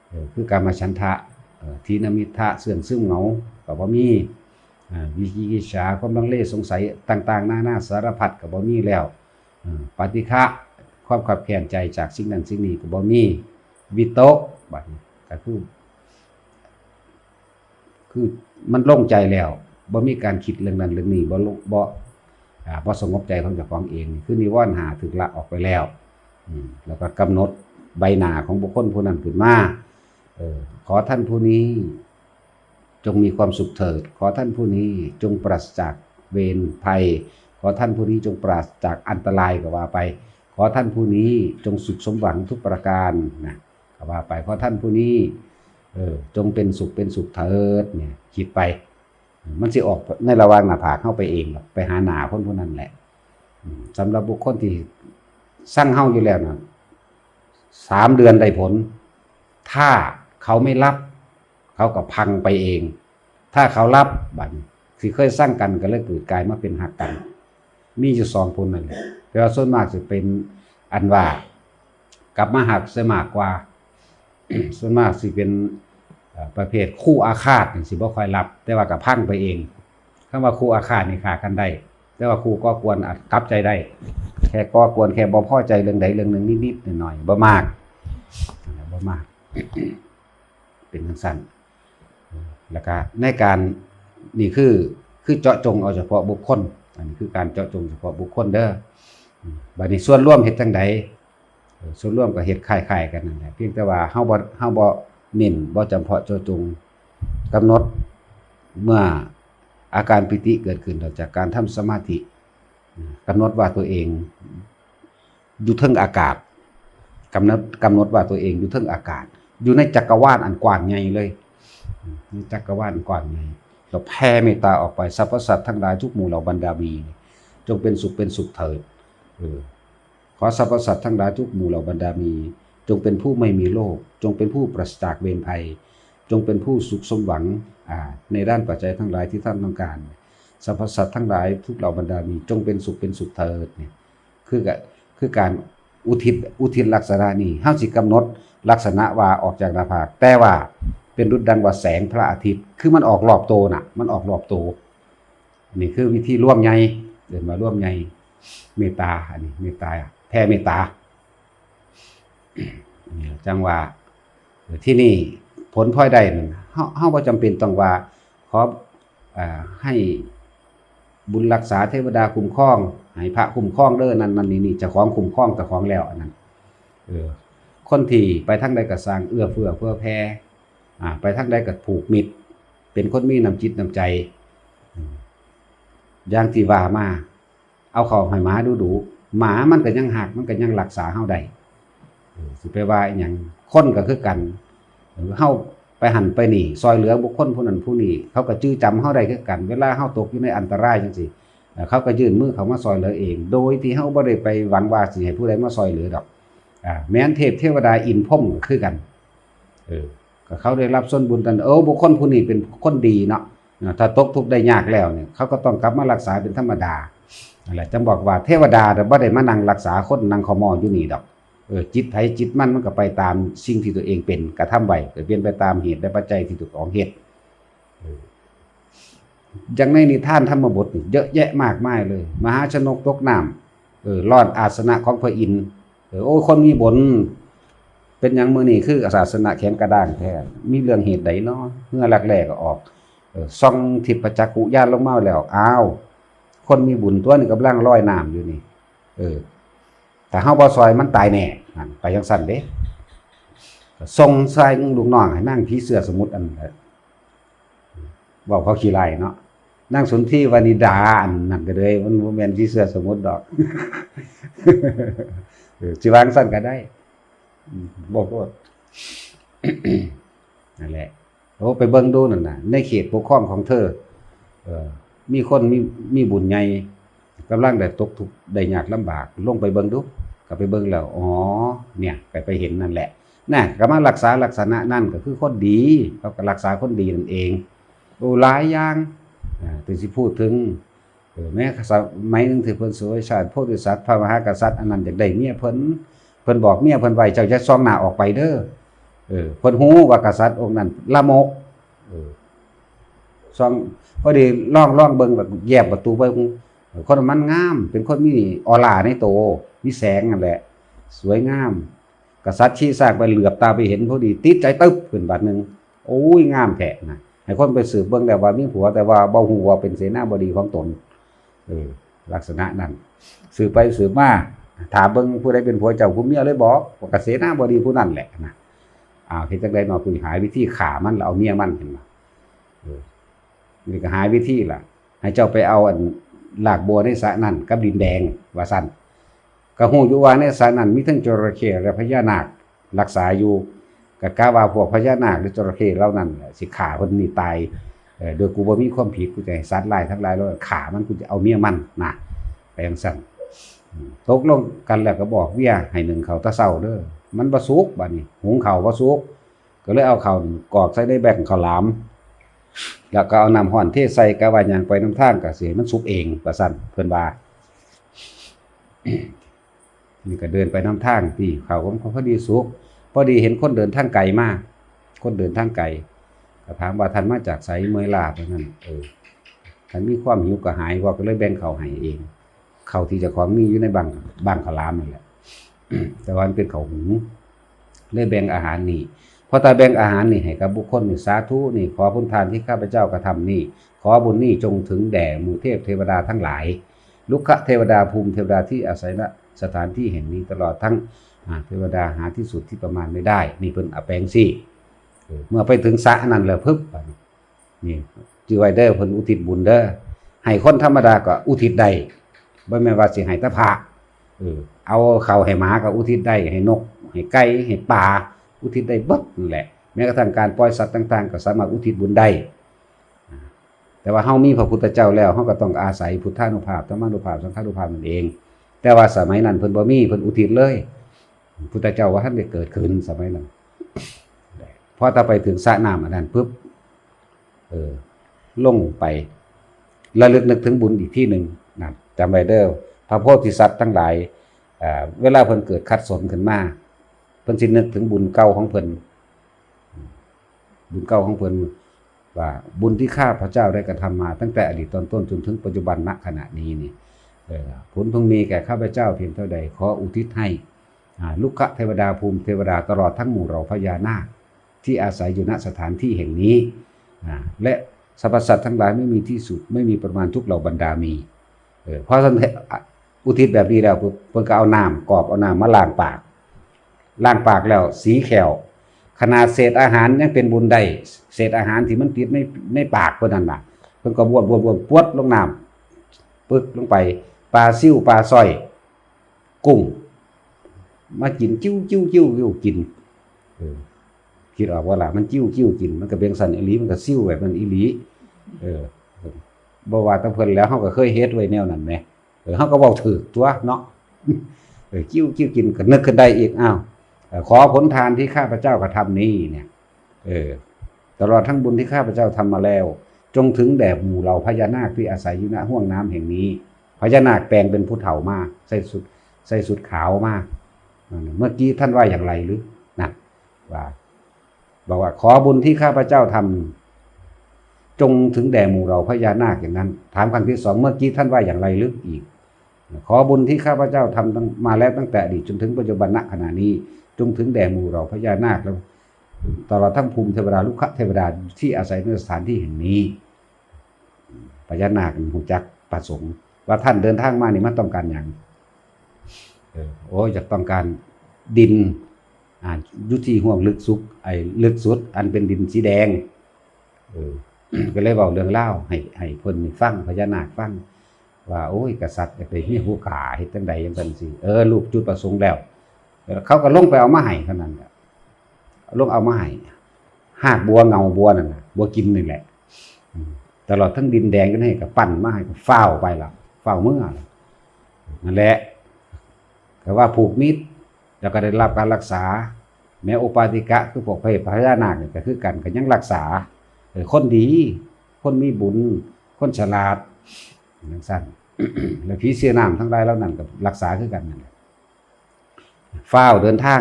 เออ คือกามฉันทะ เออ ถีนมิทธะ เสื่องซึมเหงา ก็บ่มี อ่า วิจิกิจฉา ความลังเลสงสัยต่างๆ นานาสารพัดก็บ่มีแล้ว เออ ปฏิฆะ ความคับแค้นใจจากสิ่งนั้นสิ่งนี้ก็บ่มี วิตก บัดนี้ก็คือ คือมันโล่งใจแล้ว บ่มีการคิดเรื่องนั้นเรื่องนี้ บ่ลง บ่ อ่า บ่สงบใจของเจ้าของเอง คือนิวรณ์ห้าถูกละออกไปแล้ว อืม แล้วก็กำหนดใบหน้าของบุคคลผู้นั้นขึ้นมา เออ ขอท่านผู้นี้จงมีความสุขเถิด ขอท่านผู้นี้จงปราศจากเวรภัย ขอท่านผู้นี้จงปราศจากอันตรายก็ว่าไป ขอท่านผู้นี้จงสุขสมหวังทุกประการนะ ก็ว่าไป ขอท่านผู้นี้ เออ จงเป็นสุขเป็นสุขเถิด เนี่ย คิดไป มันสิออกในระหว่างหน้าผากเฮาไปเองหรอก ไปหาหน้าคนผู้นั้นแหละ อืม สำหรับบุคคลที่ซังเฮาอยู่แล้วนะ สามเดือนได้ผล ถ้าเขาไม่รับ เขาก็พังไปเอง ถ้าเขารับ บัดนี้ สิเคยซังกันก็เลยเกิดกลายมาเป็นฮักกัน มีอยู่สองคนนั่นแหละ แต่ว่าส่วนมากสิเป็นอันว่ากลับมาฮักซะมากกว่า ส่วนมากสิเป็น เอ่อ ประเภทคู่อาฆาตนี่สิบ่ค่อยรับ แต่ว่าก็พังไปเอง คำว่าคู่อาฆาตนี่ฆ่ากันได้ แต่ว่าคู่ก่อกวนอาจกลับใจได้ แค่ก่อกวน แค่บ่พอใจเรื่องใดเรื่องหนึ่งนิดๆหน่อยๆ บ่มาก บ่มาก เป็นจั่งซั้น แล้วก็ในการ นี่คือ คือเจาะจงเอาเฉพาะบุคคล อันนี้คือการเจาะจงเฉพาะบุคคลเด้อ บัดนี้ส่วนรวมเฮ็ดจั่งใด เอ่อ ส่วนรวมก็เฮ็ดคล้ายๆกันนั่นแหละ เพียงแต่ว่าเฮาบ่ เฮาบ่เน้น บ่จำเพาะเจาะจง กำหนดเมื่ออาการปีติเกิดขึ้นจากการทำสมาธิ กำหนดว่าตัวเองอยู่เทิงอากาศ กำหนด กำหนดว่าตัวเองอยู่เทิงอากาศ อยู่ในจักรวาลอันกว้างใหญ่เลย ในจักรวาลอันกว้างใหญ่ แล้วแผ่เมตตาออกไป สรรพสัตว์ทั้งหลายทุกหมู่เหล่าบรรดามี จงเป็นสุขเป็นสุขเถิด เออ ขอสรรพสัตว์ทั้งหลายทุกหมู่เหล่าบรรดามี จงเป็นผู้ไม่มีโรค จงเป็นผู้ปราศจากเวรภัย จงเป็นผู้สุขสมหวัง อ่า ในด้านปัจจัยทั้งหลายที่ท่านต้องการ สรรพสัตว์ทั้งหลายทุกเหล่าบรรดามี จงเป็นสุขเป็นสุขเถิด เนี่ย คือกะ คือการ อุทิศอุทิศลักษณะนี้ เฮาสิกำหนดลักษณะว่าออกจากหน้าผาก แต่ว่าเป็นดุจดังว่าแสงพระอาทิตย์ คือมันออกรอบโตน่ะ มันออกรอบโต อันนี้คือวิธีรวมใหญ่ เรียกว่ารวมใหญ่ เมตตา อันนี้เมตตา แผ่เมตตา จังว่า ที่นี่ผลพลอยได้นั่น เฮา เฮาบ่จำเป็นต้องว่า ขอ อ่า ให้บุญรักษาเทวดาคุ้มครอง ให้พระคุ้มครองเด้อ นั่นนั่นนี่นี่ เจ้าของคุ้มครองเจ้าของแล้ว อันนั้น เออ คนที่ไปทางใดก็สร้างเอื้อเฟื้อเผื่อแผ่ อ่า ไปทางใดก็ผูกมิตร เป็นคนมีน้ำจิตน้ำใจ อืม อย่างที่ว่ามา เอาเข้าให้หมาดูดู หมามันก็ยังฮัก มันก็ยังรักษาเฮาได้ เออ สิไปว่าอิหยัง คนก็คือกัน เออ เฮาไปหั่นไปนี่ ซอยเหลือบุคคลผู้นั้นผู้นี้ เขาก็จื่อจำเฮาได้คือกัน เวลาเฮาตกอยู่ในอันตรายจังซี่ เอ่อ เขาก็ยื่นมือเข้ามาซอยเหลือเอง โดยที่เฮาบ่ได้ไปหวังว่าสิให้ผู้ใดมาซอยเหลือดอก อ่า แม้นเทพเทวดาอินทร์พรหมก็คือกัน เออ ก็เขาได้รับส่วนบุญตัน เออ บุคคลผู้นี้เป็นคนดีเนาะ อ่า ถ้าตกทุกข์ได้ยากแล้วเนี่ย เขาก็ต้องกลับมารักษาเป็นธรรมดา นั่นแหละ จังบอกว่าเทวดาน่ะบ่ได้มานั่งรักษาคนนั่งขมออยู่นี่ดอก เออ จิตไผจิตมัน มันก็ไปตามสิ่งที่ตัวเองเป็นกระทำไว้ ก็เป็นไปตามเหตุและปัจจัยที่เจ้าของเฮ็ด เออ อย่างในนิทานธรรมบทนี่เยอะแยะมากมายเลย มหาชนกตกน้ำ เออ ร่อนอาสนะของพระอินทร์ เออ โอ้ย คนมีบุญ เป็นหยังมื้อนี้คืออาสนะแข็งกระด้างแท้ มีเรื่องเหตุใดเนาะ เหงื่อลักแร้ก็ออก เออ ส่องทิพจักขุญาณลงมาแล้ว อ้าว คนมีบุญตัวนี้กำลังลอยน้ำอยู่นี่ เออ ถ้าเฮาบ่ซอยมันตายแน่ นั่น ไปจังซั่นเด้ ส่งใส่ลูกน้องให้นางผีเสื้อสมุทรอันนั้น เว้าเขาขี้ไล่เนาะ นางสุนทรีวนิดาอันนั้นก็เลย มันบ่แม่นผีเสื้อสมุทรดอก เออ สิวางซั่นก็ได้ อืม บ่โพด นั่นแหละ โอ้ ไปเบิ่งดูนั่นน่ะ ในเขตปกครองของเธอ เอ่อ มีคนมี มีบุญใหญ่ กำลังได้ตกทุกข์ได้ยากลำบาก ลงไปเบิ่งดู ก็ไปเบิ่งแล้ว อ๋อ เนี่ย ก็ไปเห็นนั่นแหละ น่ะ ก็มารักษาลักษณะนั่นก็คือคนดี เขาก็รักษาคนดีนั่นเอง โอ้ หลายอย่าง อ่า ถึงสิพูดถึง เออ แม้สมัยหนึ่งที่เพิ่นเสวยชาติโพธิสัตว์ พระมหากษัตริย์อันนั้นอยากได้เมียเพิ่น เพิ่นบอกเมียเพิ่นไว้ เจ้าอย่าส่องหน้าออกไปเด้อ เออ เพิ่นฮู้ว่ากษัตริย์องค์นั้นลามก เออ ส่อง พอดีลอง ลองเบิ่งแบบแยบประตูเบิ่ง คนมันงาม เป็นคนมีออร่าในโต มีแสงนั่นแหละ สวยงาม กษัตริย์ชี้สร้างไปเหลือบตาไปเห็นพอดี ติดใจตึ๊บขึ้นบาดหนึ่ง โอ้ย งามแท้นะ ให้คนไปสืบเบิ่งแล้วว่ามีผัว แต่ว่าบ่ฮู้ว่าเป็นเสนาบดีของตน เออ ลักษณะนั้น สืบไปสืบมา ถามเบิ่งผู้ใดเป็นผัวเจ้า ผู้เมียเลยบอก ว่าก็เสนาบดีผู้นั้นแหละนะ อ้าว เฮ็ดจั่งใดเนาะ กูหาวิธีฆ่ามันแล้วเอาเมียมัน เห็นบ่ เออ นี่ก็หาวิธีล่ะ ให้เจ้าไปเอาอันรากบัวในสระนั่นกับดินแดง ว่าซั่น ก็ฮู้อยู่ว่าในสระนั่นมีทั้งจระเข้และพญานาครักษาอยู่ ก็กะว่าพวกพญานาคหรือจระเข้เหล่านั้นแหละสิฆ่าเพิ่นนี่ตาย เอ่อ โดยกูบ่มีความผิด กูจะให้สัตว์ร้ายทั้งหลายเหล่านั้นฆ่ามัน กูจะเอาเมียมันนะ ไปจั่งซั่น อืม ตกลงกันแล้วก็บอกเวียให้นึ่งข้าวแต่เช้าเด้อ มันบ่สุก บัดนี้หุงข้าวบ่สุก ก็เลยเอาข้าวกรอกใส่ในแบงข้าวหลาม แล้วก็เอาน้ำร้อนเทใส่ กะว่าย่างไปนำทางก็สิให้มันสุกเอง ว่าซั่น เพิ่นว่า นี่ก็เดินไปนำทาง ตี้ข้าวก็พอดีสุก พอดีเห็นคนเดินทางไกลมา คนเดินทางไกล ก็ถามว่า ท่านมาจากไส เมื่อยล้าเท่านั้น เออ ท่านมีความหิวกระหาย พ่อก็เลยแบ่งข้าวให้เอง ข้าวที่เจ้าของมีอยู่ในบัง บังข้าวหลามนั่นแหละ แต่ว่ามันเป็นข้าวหุง เลยแบ่งอาหารนี่ พอตาแบ่งอาหารนี่ให้กับบุคคลนี่ สาธุนี่ ขอบุญทานที่ข้าพเจ้ากระทำนี่ ขอบุญนี่จงถึงแด่หมู่เทพเทวดาทั้งหลาย รุกขเทวดา ภูมิเทวดาที่อาศัยณสถานที่แห่งนี้ ตลอดทั้ง อ่า เทวดาหาที่สุดที่ประมาณไม่ได้ นี่เพิ่นเอาแปลงสิ เออ เมื่อไปถึงสระนั่นแล้ว พึบ นี่ จื่อไว้เด้อ เพิ่นอุทิศบุญเด้อ ให้คนธรรมดาก็อุทิศได้ บ่แม่นว่าสิให้แต่พระ เออ เอาข้าวให้หมาก็อุทิศได้ ให้นก ให้ไก่ ให้ปลา อุทิศได้เบิดนั่นแหละ แม้กระทั่งการปล่อยสัตว์ต่างๆ ก็สามารถอุทิศบุญได้ แต่ว่าเฮามีพระพุทธเจ้าแล้ว เฮาก็ต้องอาศัยพุทธานุภาพ ธรรมานุภาพ สังฆานุภาพนั่นเอง แต่ว่าสมัยนั้นเพิ่นบ่มี เพิ่นอุทิศเลย พุทธเจ้าบ่ทันได้เกิดขึ้นสมัยนั้น พอถ้าไปถึงสระน้ำอันนั้นปุ๊บ เออ ลงไป ระลึกนึกถึงบุญอีกทีหนึ่งนะ จำไว้เด้อ พระโพธิสัตว์ทั้งหลาย เอ่อเวลาเพิ่นเกิดขัดสนขึ้นมา เพิ่นสินึกถึงบุญเก่าของเพิ่น บุญเก่าของเพิ่น ว่าบุญที่ข้าพเจ้าได้กระทำมาตั้งแต่อดีตตอนต้นจนถึงปัจจุบันณขณะนี้นี่ เอ่อผลพึงมีแก่ข้าพเจ้าเพียงเท่าใด ขออุทิศให้ อ่า ลุกขเทวดา ภูมิเทวดา ตลอดทั้งหมู่เหล่าพญานาค ที่อาศัยอยู่ณสถานที่แห่งนี้ อ่า และสรรพสัตว์ทั้งหลายไม่มีที่สุด ไม่มีประมาณทุกเหล่าบรรดามี เออ เพราะฉะนั้น อุทิศแบบนี้แล้วปุ๊บเพิ่นก็เอาน้ำกอบเอาน้ำมาล้างปาก ล้างปากแล้วสีแข้ว ขนาดเศษอาหารยังเป็นบุญได้ เศษอาหารที่มันติดในในปากเพิ่นนั่นน่ะ เพิ่นก็บ้วนบ้วนบ้วนปวดลงน้ำ ปึ๊กลงไป ปลาซิวปลาสร้อย กุ้ง มากิน จิ้ว จิ้ว จิ้ว จิ้ว กิน เออ คิดออกว่าล่ะ มัน จิ้ว จิ้ว กิน มันก็เป็นซั่นอีหลี มันก็ซิวแบบนั้นอีหลี เออ บ่ว่าแต่เพิ่นแล้ว เฮาก็เคยเฮ็ดไว้แนวนั้นแหม เออ เฮาก็เว้าถูกตัวเนาะ เออ จิ้ว จิ้ว กิน ก็นึกขึ้นได้อีก อ้าว เอ่อ ขอผลทานที่ข้าพเจ้ากระทำนี้เนี่ย เออ ตลอดทั้งบุญที่ข้าพเจ้าทำมาแล้ว จงถึงแด่หมู่เหล่าพญานาคที่อาศัยอยู่ณห้วงน้ำแห่งนี้ พญานาคแปลงเป็นผู้เฒ่ามา ใส่ชุด ใส่ชุดขาวมา นั่นน่ะ เมื่อกี้ท่านว่าอย่างไรหรือ นะ ว่า บอกว่า ขอบุญที่ข้าพเจ้าทำ จงถึงแด่หมู่เหล่าพญานาคอย่างนั้น ถามครั้งที่สอง เมื่อกี้ท่านว่าอย่างไรหรืออีก ขอบุญที่ข้าพเจ้าทำตั้งมาแล้วตั้งแต่อดีตจนถึงปัจจุบันณขณะนี้ จงถึงแด่หมู่เหล่าพญานาค แล้วตลอดทั้งภูมิเทวดา ลุกขเทวดาที่อาศัยในสถานที่แห่งนี้ พญานาครู้จักประสงค์ ว่าท่านเดินทางมานี่มาต้องการหยัง เออ โอ้ อยากต้องการดิน อ่า อยู่ที่ห้วงลึกสุด ไอ้ลึกสุด อันเป็นดินสีแดง เออ ก็เลยเว้าเรื่องราวให้ ให้เพิ่นนี่ฟัง พญานาคฟัง ว่า โอ้ย กษัตริย์อยากได้มีหูขา เฮ็ดจั่งใดจั่งซั่นซี้ เออ รูปจุดประสงค์แล้ว แล้วเขาก็ลงไปเอามาให้เท่านั้นแหละ ลงเอามาให้ หากบัวเงาบัวนั่นน่ะ บัวกินนี่แหละ อืม ตลอดทั้งดินแดงก็ให้ก็ปั้นมาให้ก็ฟ้าวไปละ ฟ้าวเมือละ นั่นแหละ ก็ว่าผูกมิตร แล้วก็ได้รับการรักษา แม้อุปาติกะ คือพวกพระพญานาคนี่ก็คือกัน ก็ยังรักษา เออ คนดี คนมีบุญ คนฉลาด จั่งซั่น แล้วผีเสื้อน้ำทั้งหลายเหล่านั้นก็รักษาคือกันนั่นแหละ ฟ้าวเดินทาง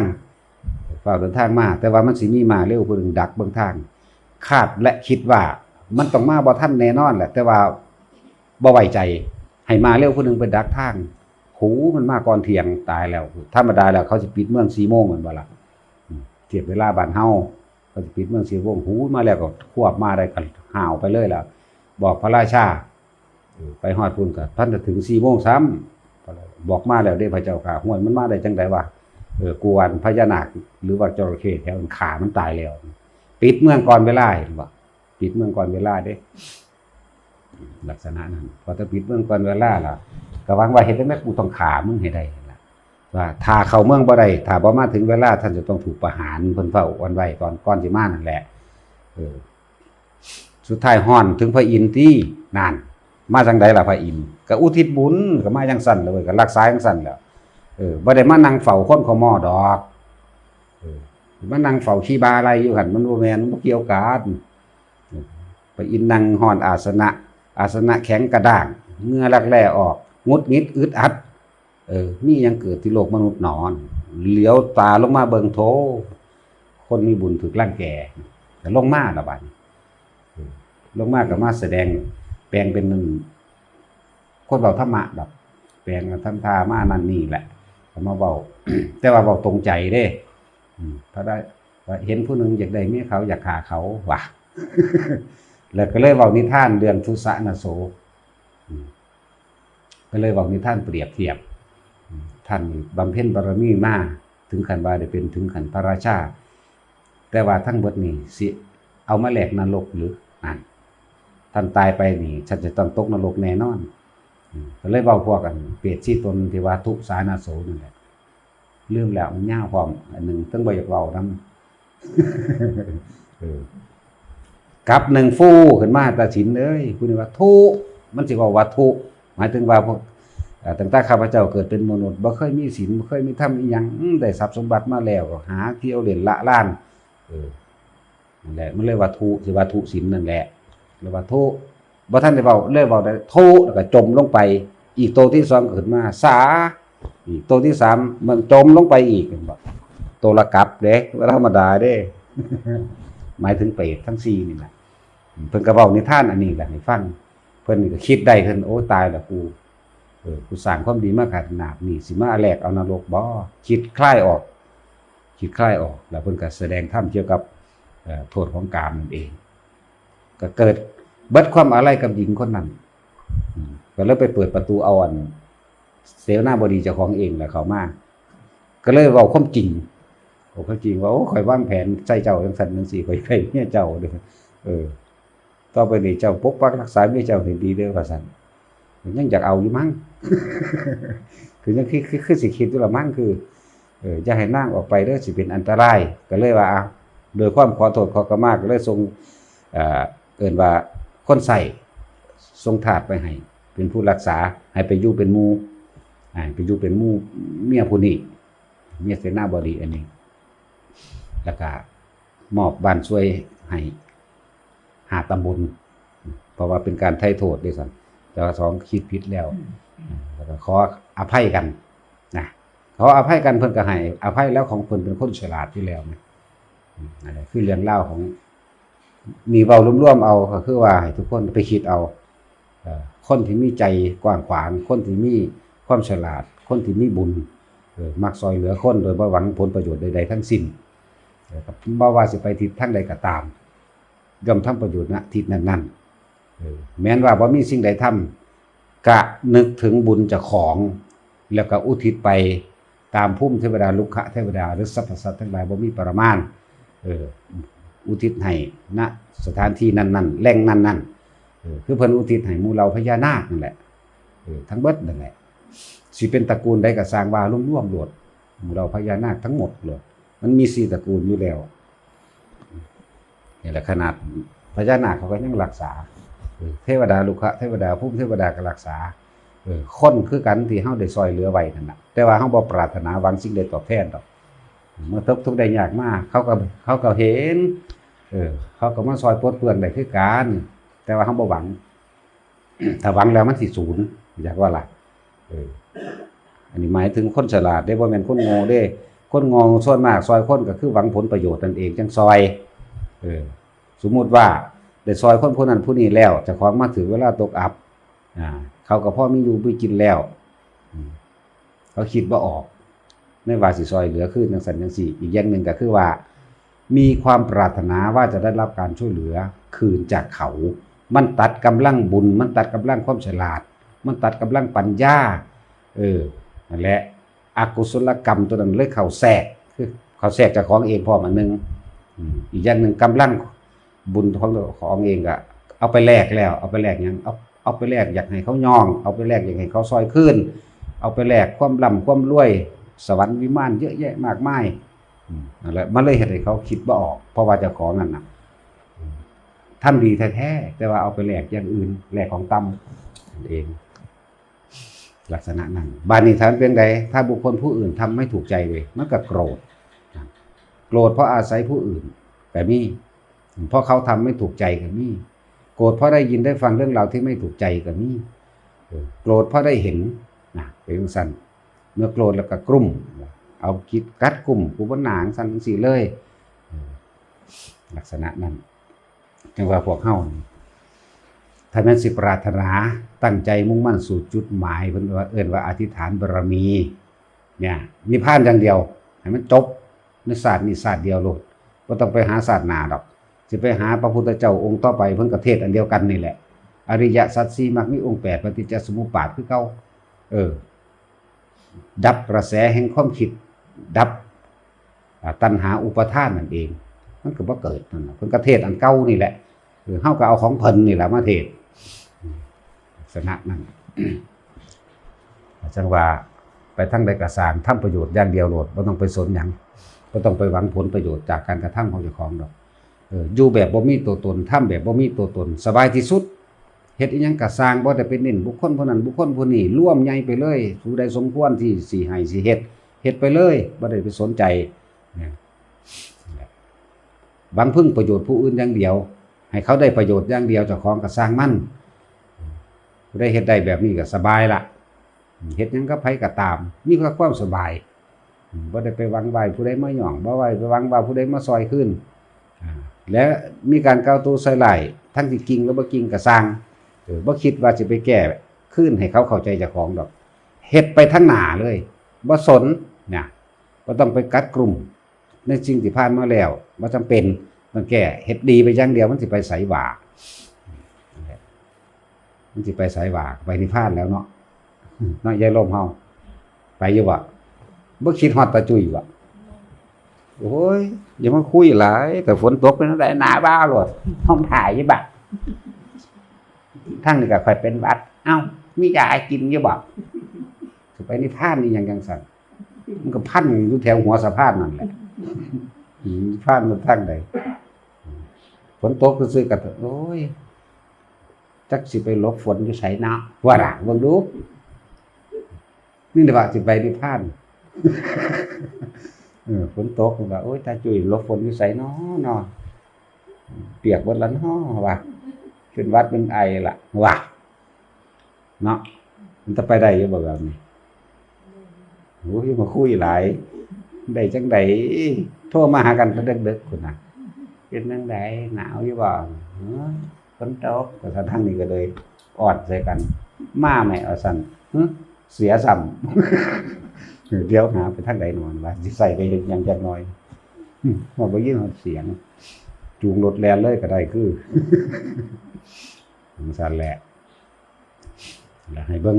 ฟ้าวเดินทางมา แต่ว่ามันสิมีม้าเร็วผู้หนึ่งดักเบิ่งทาง คาดและคิดว่ามันต้องมาบ่ทันแน่นอนแหละ แต่ว่าบ่ไว้ใจ ให้ม้าเร็วผู้หนึ่งไปดักทาง หูมันมาก่อนเที่ยงตายแล้ว ธรรมดาแล้วเขาสิปิดเมืองสี่โมงแม่นบ่ล่ะ อืม เทียบเวลาบ้านเฮา เขาสิปิดเมืองสี่โมง หูมาแล้วก็ควบมาได้ก็ห้าวไปเลยล่ะ บอกพระราชา เออ ไปฮอดพุ้นก็ทันจะถึงสี่โมงซ้ำ บอกมาแล้วเด้พระเจ้าค่ะ ห้วยมันมาได้จั่งใดวะ เออ กลัวพญานาคหรือว่าจระเข้แถวนั้นฆ่ามันตายแล้ว ปิดเมืองก่อนเวลา เห็นบ่ ปิดเมืองก่อนเวลาเด้ ลักษณะนั้น พอจะปิดเมืองก่อนเวลาล่ะ ก็หวังว่าเฮ็ดจั่งใดกูต้องฆ่ามึงให้ได้ล่ะ ว่าถ้าเข้าเมืองบ่ได้ ถ้าบ่มาถึงเวลา ท่านจะต้องถูกประหาร เพิ่นเว้าอ่อนไว้ตอนก่อนสิมานั่นแหละ เออ สุดท้ายฮ้อนถึงพระอินทร์ติ นั่น มาจั่งใดล่ะพระอินทร์ ก็อุทิศบุญ ก็มาจั่งซั่นแหละเว้ย ก็รักษาจั่งซั่นแหละ เออ บ่ได้มานั่งเฝ้าคนเขาหม้อดอก เออ มานั่งเฝ้าขี้บาอะไรอยู่หั่น มันบ่แม่น มันบ่เกี่ยวกัน เออ พระอินทร์นั่งฮ้อนอาสนะ อาสนะแข็งกระด้าง เหงื่อรักแร้ออก หงุดหงิดอึดอัด เออ มีหยังเกิดที่โลกมนุษย์หนอ เหลียวตาลงมาเบิ่ง โธ่ คนมีบุญถูกรังแก ก็ลงมาละบัดนี้ เออ ลงมาก็มาแสดง แปลงเป็นคนเว้าธรรมะดอก แปลงทำท่ามานั่นนี่แหละ ก็มาเว้า แต่ว่าเว้าตรงใจเด้ อืม ถ้าได้ ว่าเห็นผู้หนึ่งอยากได้เมียเขา อยากฆ่าเขา ว่ะ แล้วก็เลยเว้านิทานเรื่องทุสะนาโส อืม ก็เลยเว้านิทานเปรียบเทียบ อืม ท่านนี่บำเพ็ญบารมีมา ถึงขั้นว่าได้เป็นถึงขั้นพระราชา แต่ว่าทั้งหมดนี่สิเอามาแลกนรกหรือ นั่น ท่านตายไปนี่ ท่านจะต้องตกนรกแน่นอน อืม ก็เลยเว้าพวกอันเปรตสี่ตนที่ว่าทุสานาโสนั่นแหละ ลืมแล้ว มันยาวพร้อม อันหนึ่ง เทิงบ่อยากเว้านำ เออ กับหนึ่งฟูขึ้นมา ตาสินเอ้ย ผู้นี้ว่า ทุ มันสิเว้าว่าทุ หมายถึงว่าพวก เอ่อ ตั้งแต่ข้าพเจ้าเกิดเป็นมนุษย์ บ่เคยมีศีล บ่เคยมีธรรมอิหยัง อืม ได้ทรัพย์สมบัติมาแล้ว ก็หาเที่ยวเล่นละลาน เออ นั่นแหละ มันเลยว่าทุ สิว่าทุศีลนั่นแหละ เลยว่าทุ บ่ทันได้เว้า เลยเว้าได้ทุ แล้วก็จมลงไป อีกโตที่สองก็ขึ้นมา สา อีก ตัวที่สามมันจมลงไปอีก เห็นบ่ ตัวละกลับเด้ บ่ธรรมดาเด้ หมายถึงเปรตทั้งสี่นี่แหละ เพิ่นก็เว้านิทานอันนี้แหละให้ฟัง เพิ่นก็คิดได้ เพิ่น โอ้ ตายแล้วกู เออ กูสร้างความดีมาขนาดนี้ สิมาแลกเอานรกบ่ คิดคลายออก คิดคลายออก แล้วเพิ่นก็แสดงธรรมเกี่ยวกับ เอ่อ โทษของกามนั่นเอง ก็เกิดเบิดความอาลัยกับหญิงคนนั้น อืม ก็เลยไปเปิดประตูเอาอัน เสนาบดีเจ้าของเองแหละเข้ามา ก็เลยเว้าความจริง เว้าความจริงว่า โอ้ ข้อยวางแผนใส่เจ้าจังซั่นจังซี่ ข้อยใคร่เมียเจ้าเด้อ เออ ต่อไปนี้เจ้าปกปักรักษาเมียเจ้าให้ดีเด้อ ว่าซั่น ยังอยากเอาอยู่มั้ง คือยังคือ คือ คือสิคิดอยู่ละมั้ง คือ เออ อย่าให้นางออกไปเด้อ สิเป็นอันตราย ก็เลยว่า อ่ะ โดยความขอโทษขอขมา ก็เลยส่ง เอ่อ เอิ้นว่าคนใช้ ส่งทาสไปให้ เป็นผู้รักษา ให้ไปอยู่เป็นหมู่ อ่า ไปอยู่เป็นหมู่เมียผู้นี้ เมียเสนาบดีอันนี้ แล้วก็มอบบ้านช่วยให้ห้าตำบล เพราะว่าเป็นการไถ่โทษด้วยซ้ำ แต่ว่าสองคิดผิดแล้ว อืม แล้วก็ขออภัยกันนะ ขออภัยกัน เพิ่นก็ให้อภัยแล้ว ของเพิ่นเป็นคนฉลาดอยู่แล้วนะ อืม นั่นแหละคือเรื่องราวของ นี่เว้ารวมๆเอา ก็คือว่าให้ทุกคนไปคิดเอา เอ่อ คนที่มีใจกว้างขวาง คนที่มีความฉลาด คนที่มีบุญ เออ มักซอยเหลือคนโดยบ่หวังผลประโยชน์ใดๆทั้งสิ้น เออ บ่ว่าสิไปทิศทางใดก็ตาม ย่อมทำประโยชน์ณทิศนั้นๆ เออ แม้นว่าบ่มีสิ่งใดทำ กะนึกถึงบุญเจ้าของ แล้วก็อุทิศไปตามภูมิเทวดา รุกขเทวดา หรือสรรพสัตว์ทั้งหลายบ่มีประมาณ เออ อุทิศให้ ณ สถานที่นั้นๆ แหล่งนั้นๆ เออ คือเพิ่นอุทิศให้หมู่เหล่าพญานาคนั่นแหละ เออ ทั้งเบิดนั่นแหละ สิเป็นตระกูลใดก็สร้าง ว่ารวมๆโลด หมู่เหล่าพญานาคทั้งหมดเลย มันมีสี่ตระกูลอยู่แล้ว นี่แหละ ขนาดพญานาคเขาก็ยังรักษา เออ เทวดา รุกขเทวดา ภูมิเทวดาก็รักษา เออ คนคือกันที่เฮาได้ซอยเหลือไว้นั่นน่ะ แต่ว่าเฮาบ่ปรารถนาหวังสิ่งใดตอบแทนดอก เมื่อตกทุกข์ได้ยากมา เขาก็ เขาก็เห็น เออ เขาก็มาซอยปลดเปลื้องได้คือกัน แต่ว่าเฮาบ่หวัง ถ้าหวังแล้วมันสิสูญ อยากว่าล่ะ เออ อันนี้หมายถึงคนฉลาดเด้ บ่แม่นคนโง่เด้ คนโง่ส่วนมากซอยคนก็คือหวังผลประโยชน์นั่นเองจั่งซอย เออ สมมุติว่าได้ซอยคนผู้นั้นผู้นี้แล้ว เจ้าของมาถือเวลาตกอับ อ่า เขาก็พอมีอยู่มีกินแล้ว อืม เขาคิดบ่ออก ในว่าสิซอยเหลือคืนจั่งซั้นจั่งซี้ อีกอย่างหนึ่งก็คือว่า มีความปรารถนาว่าจะได้รับการช่วยเหลือคืนจากเขา มันตัดกำลังบุญ มันตัดกำลังความฉลาด มันตัดกำลังปัญญา เออ นั่นแหละ อกุศลกรรมตัวนั้นเลยเข้าแทรก คือเข้าแทรกเจ้าของเองพร้อมอันหนึ่ง อืม อีกอย่างหนึ่งกำลังบุญของเจ้าของเองก็เอาไปแลกแล้ว เอาไปแลกหยัง เอา เอาไปแลกอยากให้เขายอง เอาไปแลกอยากให้เขาซอยคืน เอาไปแลกความร่ำความรวย สวรรค์วิมานเยอะแยะมากมาย อืม นั่นแหละ มันเลยเฮ็ดให้เขาคิดบ่ออก เพราะว่าเจ้าของนั่นน่ะ อืม ทำดีแท้ๆ แต่ว่าเอาไปแลกอย่างอื่น แลกของต่ำนั่นเอง ลักษณะนั้น บาดนี้ถ้ามันเป็นใด ถ้าบุคคลผู้อื่นทำไม่ถูกใจเลย มันก็โกรธ โกรธเพราะอาศัยผู้อื่นก็มี เพราะเขาทำไม่ถูกใจก็มี โกรธเพราะได้ยินได้ฟังเรื่องราวที่ไม่ถูกใจก็มี เออ โกรธเพราะได้เห็น นะ เป็นจั่งซั้น เมื่อโกรธแล้วก็กลุ้ม เอาคิดกัดกลุ้ม กูบ่หนางซั้นจั่งซี้เลย เออ ลักษณะนั้น จั่งว่าพวกเฮานี่ ถ้าแม่นสิปรารถนา ตั้งใจมุ่งมั่นสู่จุดหมาย เพิ่นว่า เอิ้นว่าอธิษฐานบารมี เนี่ย นิพพานอย่างเดียว ให้มันจบในชาตินี้ชาติเดียวโลด บ่ต้องไปหาชาติหน้าดอก สิไปหาพระพุทธเจ้าองค์ต่อไป เพิ่นก็เทศน์อันเดียวกันนี่แหละ อริยสัจสี่ มรรคมีองค์แปด ปฏิจจสมุปบาทคือเก่า เออ ดับกระแสแห่งความคิด ดับ อ่า ตัณหาอุปาทานนั่นเอง มันก็บ่เกิดนั่นน่ะ เพิ่นก็เทศน์อันเก่านี่แหละ เออ เฮาก็เอาของเพิ่นนี่แหละมาเทศน์ ลักษณะนั้น จั่งว่าไปทางใดก็ซ่าง ทำประโยชน์อย่างเดียวโลด บ่ต้องไปสนหยัง บ่ต้องไปหวังผลประโยชน์จากการกระทำของเจ้าของดอก เออ อยู่แบบบ่มีตัวตน ทำแบบบ่มีตัวตน สบายที่สุด เฮ็ดอิหยังก็ซ่าง บ่ได้ไปเน้นบุคคลผู้นั้นบุคคลผู้นี้ รวมใหญ่ไปเลย ผู้ใดสมควรที่สิให้สิเฮ็ด เฮ็ดไปเลย บ่ได้ไปสนใจ เนี่ย หวังพึ่งประโยชน์ผู้อื่นอย่างเดียว ให้เขาได้ประโยชน์อย่างเดียว เจ้าของก็ซ่างมัน ผู้ใดเฮ็ดได้แบบนี้ก็สบายละ เฮ็ดหยังกับไผก็ตาม มีแต่ความสบาย อืม บ่ได้ไปหวังว่าผู้ใดมาย้อง บ่ได้ไปหวังว่าผู้ใดมาซ่อยคืน อ่า และมีการกล่าวโต้ใส่ร้าย ทั้งที่จริงและบ่จริงก็ซ่าง เออ บ่คิดว่าสิไปแก้คืนให้เขาเข้าใจเจ้าของดอก เฮ็ดไปทางหน้าเลย บ่สน นะ บ่ต้องไปกัดกรุ่ม ในสิ่งที่ผ่านมาแล้ว บ่จำเป็นต้องแก้ เฮ็ดดีไปอย่างเดียว มันสิไปไสหวา มันสิไปไสหวา ไปนิพพานแล้วเนาะ เนาะ ยายลมเฮา ไปอยู่บ่ บ่คิดฮอดตาจุ้ยบ่ โอ้ย อย่ามาคุยหลาย แต่ฝนตกเป็นจั่งใด หนาวบ้าโลด ห้องถ่ายอยู่บ่ ทางนี้ก็ค่อยเป็นหวัด เอ้า มียากินอยู่บ่ สิไปนิพพานนี่หยังจั่งซั่น มันก็พันอยู่แถวหัวสะพานนั่นแหละ อืม นิพพานมันทางใด ฝนตกซื่อๆก็ โอ้ย จักสิไปหลบฝนอยู่ไสเนาะ ว่าล่ะ เบิ่งดู นี่แหละว่าสิไปนิพพาน เออ ฝนตก มันก็ โอ้ย ตาจุ้ย หลบฝนอยู่ไสเนาะ เนาะ เปียกเบิดละเนาะ ว่า เป็นหวัดเป็นไอละ ว่า เนาะ มันจะไปได้อยู่บ่แบบนี้ โอ้ย มาคุยหลาย ได้จั่งใด โทรมาหากันแต่ดึกๆพุ้นน่ะ เป็นจั่งใด หนาวอยู่บ่ เออ ฝนตก ว่าซั่น ทางนี้ก็เลยอ่อนใส่กัน มาแหม ว่าซั่น หึ เสียซ้ำ เดี๋ยวหาไปทางใดนอนวะ สิใส่ไปเฮ็ดหยังจักหน่อย หึ ว่าบ่ยินฮอดเสียง จูงรถแล่นเลยก็ได้คือ จั่งซั่นแหละ อยากให้เบิ่ง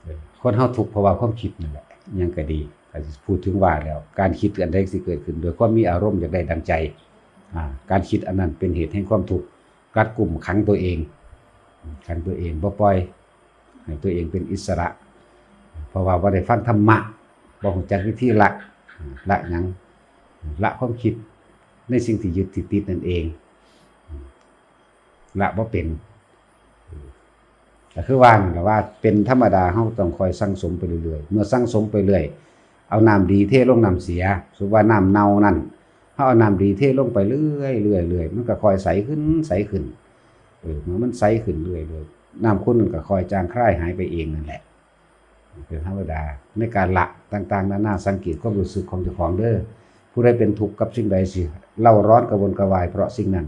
เออ คนเฮาทุกข์เพราะว่าความคิดนั่นแหละ อิหยังก็ดี ก็สิพูดถึงว่าแล้ว การคิดอันใดสิเกิดขึ้นโดยความมีอารมณ์อยากได้ดังใจ อ่า การคิดอันนั้นเป็นเหตุแห่งความทุกข์ กัดกุมขังตัวเอง ขังตัวเอง บ่ปล่อยให้ตัวเองเป็นอิสระ เพราะว่าบ่ได้ฟังธรรมะ บ่รู้จักวิธีละ ละหยัง ละความคิดในสิ่งที่ยึดที่ติดนั่นเอง ละบ่เป็น ก็คือว่านั่นแหละว่าเป็นธรรมดา เฮาต้องคอยสั่งสมไปเรื่อยๆ เมื่อสั่งสมไปเรื่อย เอาน้ำดีเทลงน้ำเสีย สมมุติว่าน้ำเน่านั่น เฮาเอาน้ำดีเทลงไปเรื่อยๆ เรื่อยๆ มันก็ค่อยใสขึ้น ใสขึ้น เออ เมื่อมันใสขึ้นเรื่อยๆ น้ำขุ่นมันก็ค่อยจางคลายหายไปเองนั่นแหละ เป็นธรรมดา ในการละต่างๆ นานา สังเกตความรู้สึกของเจ้าของเด้อ ผู้ใดเป็นทุกข์กับสิ่งใดสิเร่าร้อนกระวนกระวายเพราะสิ่งนั้น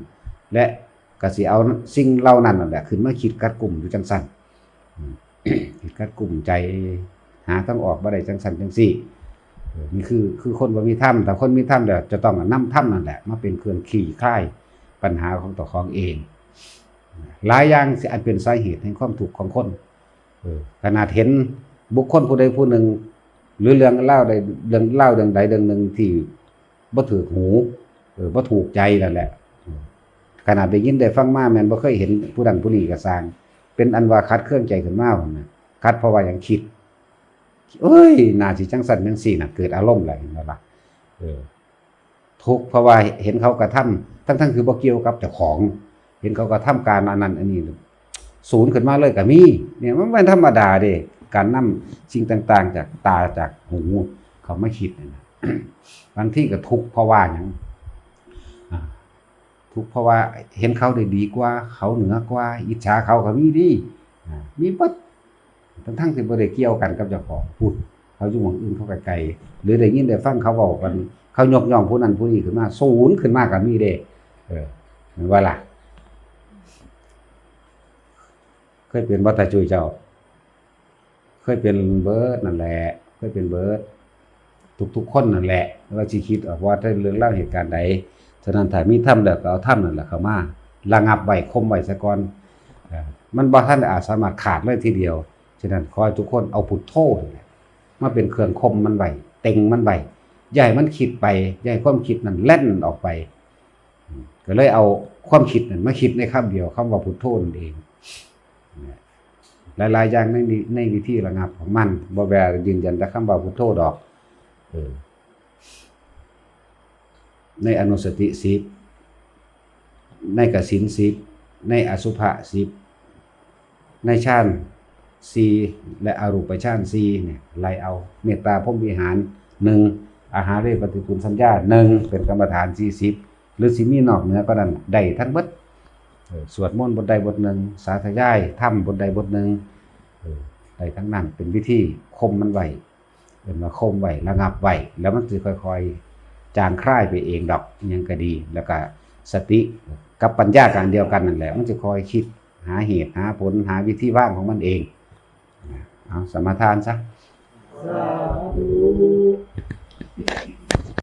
และก็สิเอาสิ่งเหล่านั้นนั่นแหละขึ้นมาคิดกัดกุมอยู่จั่งซั่น อืม คิดกัดกุมใจ หาทางออกบ่ได้จั่งซั่นจั่งซี้ เออ นี่คือ คือคนบ่มีธรรม ถ้าคนมีธรรมแล้วจะต้องนำธรรมนั่นแหละมาเป็นเครื่องคลี่คลายปัญหาของเจ้าของเอง หลายอย่างสิอันเป็นสาเหตุแห่งความทุกข์ของคน เออ ขนาดเห็นบุคคลผู้ใดผู้หนึ่ง หรือเรื่องราวใด เรื่องราวเรื่องใดเรื่องหนึ่งที่บ่ถูกหู เออ บ่ถูกใจนั่นแหละ ขนาดได้ยินได้ฟังมาแม่นบ่เคยเห็นผู้นั้นผู้นี้ก็ซ่าง เป็นอันว่าขัดเคืองใจขึ้นมาหั่นน่ะ ขัดเพราะว่าหยัง คิด เอ้ย น่าสิจั่งซั่นจั่งซี้น่ะ เกิดอารมณ์แล้ว เห็นบ่ล่ะ เออ ทุกข์เพราะว่าเห็นเขากระทำ ทั้งๆที่บ่เกี่ยวกับเจ้าของ เห็นเขากระทำการอันนั้นอันนี้ สูนขึ้นมาเลยก็มี เนี่ยมันเป็นธรรมดาเด้ การนำสิ่งต่างๆ จากตาจากหูเข้ามาคิดเนี่ยนะ บางทีก็ทุกข์เพราะว่าหยัง อ่า ทุกข์เพราะว่าเห็นเขาได้ดีกว่า เขาเหนือกว่า อิจฉาเขาก็มีเด้ อ่า มีเบิด ทั้งๆที่บ่ได้เกี่ยวกันกับเจ้าของ พุ้น เขาอยู่หม่องอื่น เขาไกลๆ หรือได้ยินได้ฟังเขาเว้ากัน เขายกย่องผู้นั้นผู้นี้ขึ้นมา สูนขึ้นมาก็มีเด้ เออ แม่นบ่ล่ะ เคยเป็นบ่ ตาจุ้ยเจ้า เคยเป็นเบิดนั่นแหละ เคยเป็นเบิด ทุกๆคนนั่นแหละ ว่าสิคิดออกว่าแต่เรื่องราวเหตุการณ์ใด ฉะนั้นถ้ามีธรรมแล้วก็เอาธรรมนั่นแหละเข้ามาระงับไว้ ข่มไว้ซะก่อน เอ่อ มันบ่ทันอาจสามารถขาดเลยทีเดียว ฉะนั้นขอให้ทุกคนเอาพุทโธนี่แหละมาเป็นเครื่องข่มมันไว้ เต็งมันไว้ อย่าให้มันคิดไป อย่าให้ความคิดนั้นแล่นออกไป ก็เลยเอาความคิดนั้นมาคิดในคำเดียว คำว่าพุทโธนั่นเอง หลายๆอย่างในวิ- ในวิธีระงับของมัน บ่แม่นยืนยันแต่คำว่าพุทโธดอก เออ ในอนุสติสิบ ในกสิณสิบ ในอสุภะสิบ ในฌานสี่ และอรูปฌานสี่เนี่ย ไล่เอา เมตตาพรหมวิหารหนึ่ง อาหาเรปฏิกูลสัญญาหนึ่ง เป็นกรรมฐานสี่สิบ หรือสิมีนอกเหนือกว่านั้น ได้ทั้งเบิด เออ สวดมนต์บทใดบทหนึ่ง สาธยายธรรมบทใดบทหนึ่ง เออ ได้ทั้งนั้น เป็นวิธีข่มมันไว้ เอิ้นว่าข่มไว้ ระงับไว้ แล้วมันสิค่อยๆ จางคลายไปเองดอก อิหยังก็ดี แล้วก็สติกับปัญญาก็อันเดียวกันนั่นแหละ มันสิค่อยคิดหาเหตุหาผล หาวิธีวางของมันเอง เอาสมาทานซะ สาธุ